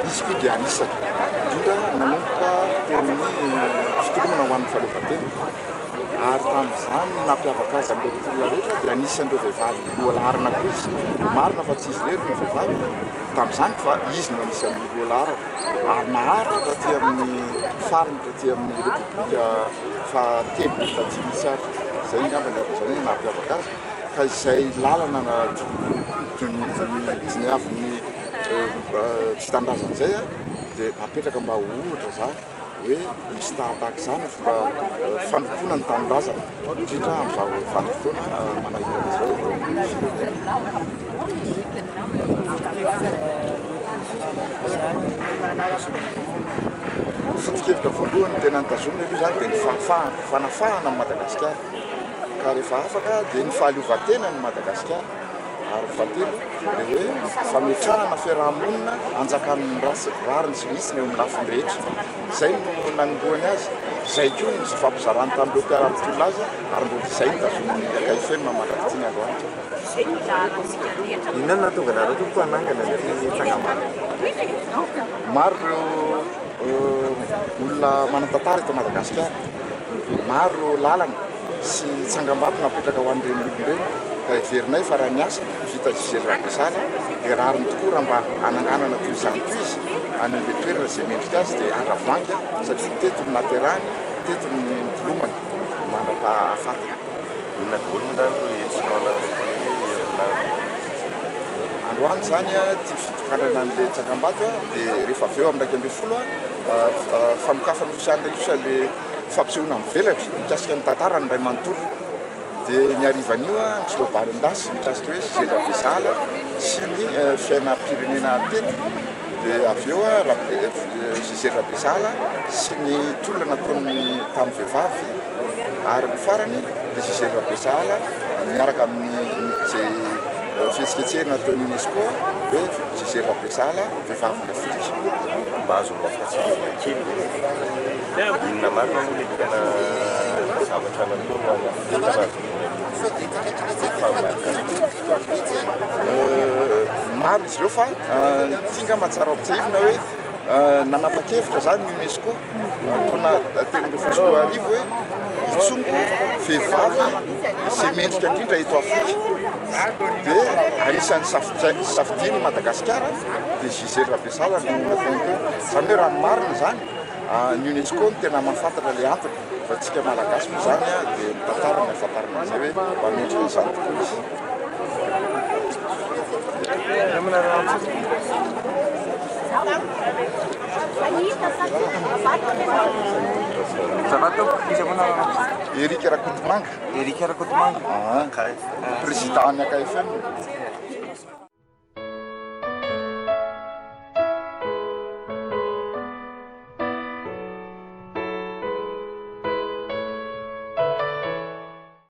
Izy koa dia anisany indrindra nanomboka teo amin'ny fitolomana ho an'ny fahaleovantena. Ary tamin'izany ny nampiavaka azy amin'ireo mpitolona rehetra dia anisan'ireo vehivavy lohalaharana koa izy. Marina fa tsy izy irery no vehivavy tamin'izany fa izy no anisan'ny lohalaharana. Ary naharitra taty amin'ny farany taty amin'ny Repoblika fahatelo taty mihitsy ary. Izay angamba ny azo lazaina hoe nampiavaka azy. Ka izay lalana diniavin'ny tsy tanindrazana izay dia napetraka mba ho ohatra izany hoe misy tahatahaka izany ny fomba fanompoana ny tanindrazana, indrindra amin'izao vanim-potoana manahirana izao eto amin'ny firenena. Ny foto-kevitra voalohany tena notazomina aloha izany dia ny fahafahana, fanafahana an'i Madagasikara. Ka rehefa afaka dia ny fahaleovantenan'i Madagasikara. Ary fahatelo dia hoe fametrahana fiaraha-monina anjakan'ny rariny sy ny hitsiny eo amin'ny lafiny rehetra. Izay no nanombohany azy, izay koa no nifampizarany tamin'ireo mpiara-mitolona azy ary mbola izay no tazomin'ny AKFM mandrak'ity ny androany. Inona no nahatonga anareo tompoko hanangana an'ity tsangambato? Maro ireo olona manan-tantara eto Madagasikara. Maro ireo lalana sy tsangambato napetraka ho an'ireny olona ireny ka heverinay fa raha ny asa vita Gisèle Rabesala dia rariny tokoa raha mba hananganana toy izany koa izy any amin'ilay toerana izay mendrika azy dia Andravoahangy satria teto no naterahany, teto no nitolomany mandra-pahafatiny. Inona daholo moa izany ireo hetsika ao anatin'ity herinandro ity? Androany izany ity fitokanana an'ilay tsangambato dia rehefa avy eo amin'ny 11 fanokafana ofisialy indray kosa ilay fampisehoana mivelatra mikasika ny tantarany iray manontolo. Dia ny harivan'io ny filoha-barin-dasy mikasika hoe Gisèle Rabesala sy ny fiainam-pirenena teto. Dia avy eo Gisèle Rabesala sy ny tolona nataony tamin'ny vehivavy. Ary ny farany dia Gisèle Rabesala miaraka amin'ny izay fihetsiketsehana nataon'ny Unesco hoe Gisèle Rabesala vehivavin'i Afrika. Mba azo ampahatsiahivina kely ve inona marina moa ilay tena zavatra nataony ho an'i Afrika nahazoana ilay fahamarikana? Maro izy ireo fa ity angamba tsara ampahatsiahivina hoe nanapa-kevitra izany ny Unesco taona 2013 hoe hitsongo vehivavy izay mendrika indrindra eto Afrika dia anisan'ny safidiany i Madagasikara dia Gisèle Rabesala no nataony teo. Izany hoe raha ny marina izany ny UNESCO no tena mahafantatra ilay antony fa antsika Malagasy moa izany dia ny tantara no ahafantarana an'izay hoe mba mendrika izany tokoa izy. Ça va tompoko, iza moa anaranao? Eric Rakotomanga. Eric Rakotomanga. Ah, président ny AKFM.